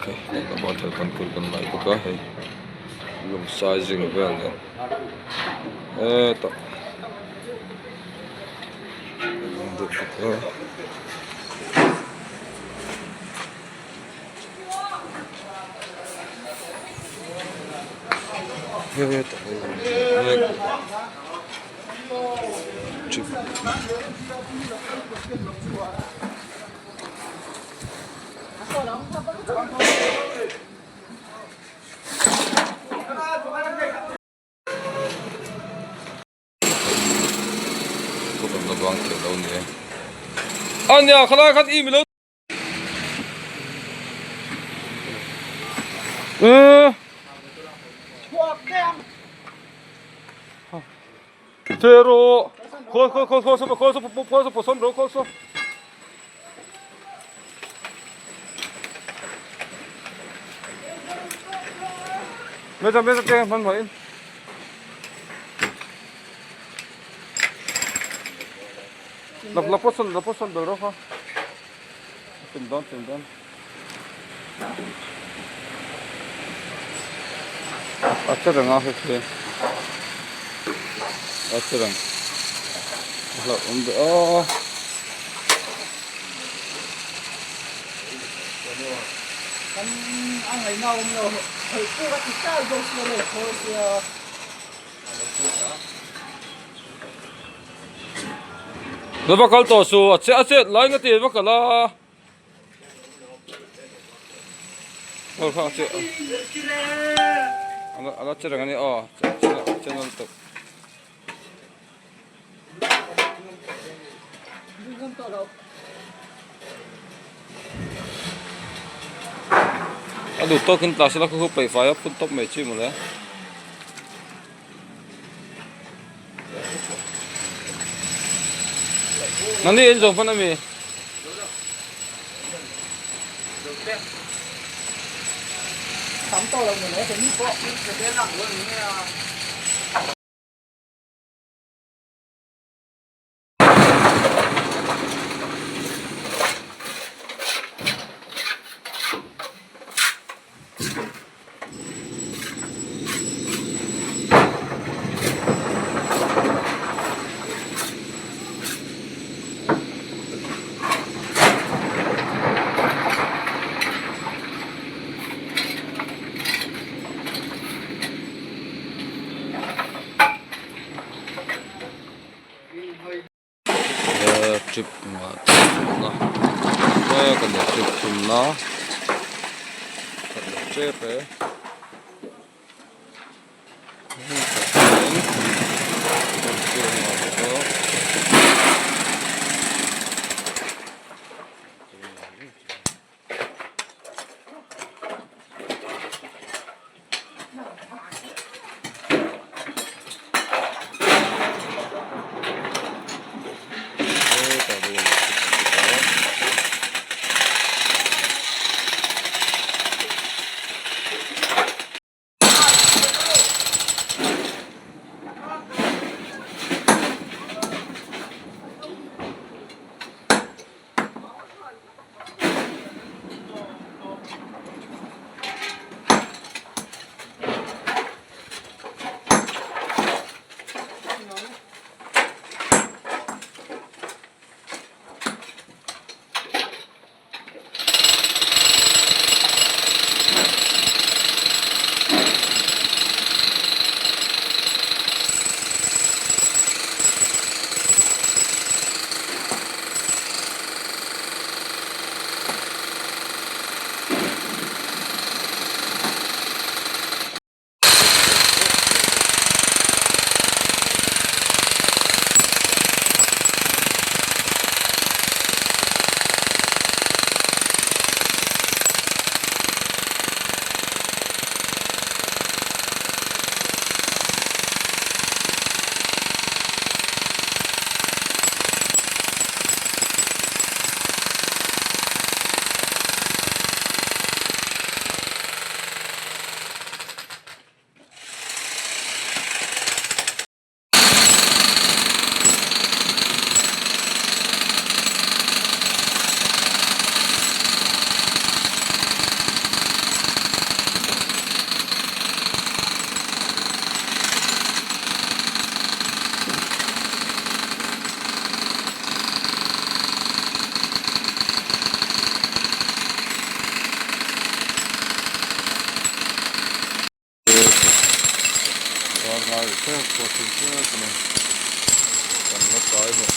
Hei kan lam ah hian kan kan lai bawk a hei lung sizing vel nen hetah a lang deuh bawk a. Hetah hei trip. Ania khalai khan i milo Tero kho kho kho kho so kho so kho so poson ro kho so Meza meza te man mai La la poson la poson bel ro kha Tim dawn tim dawn. A che reng a hei khi a che reng a hlauh awm ve a. Kan a ngaihna awm lo hei puk a ti tlai bawk sia leh khawi sia. Va kal tawh suh a che a chet lai nga ti va kal a. Ala che reng a ni aw che nawn tawp. A duh tawkin tla sela khu khu peih fai a phun tawp mai chi mawle. Nani in zawng hman ami? Tam tawh lo mawle keini pawh. Trip nga thumna mek a ni trip thumna khat leh tep e. ngai hrep pawh thin hrep a ni. Kan la tlai bawk.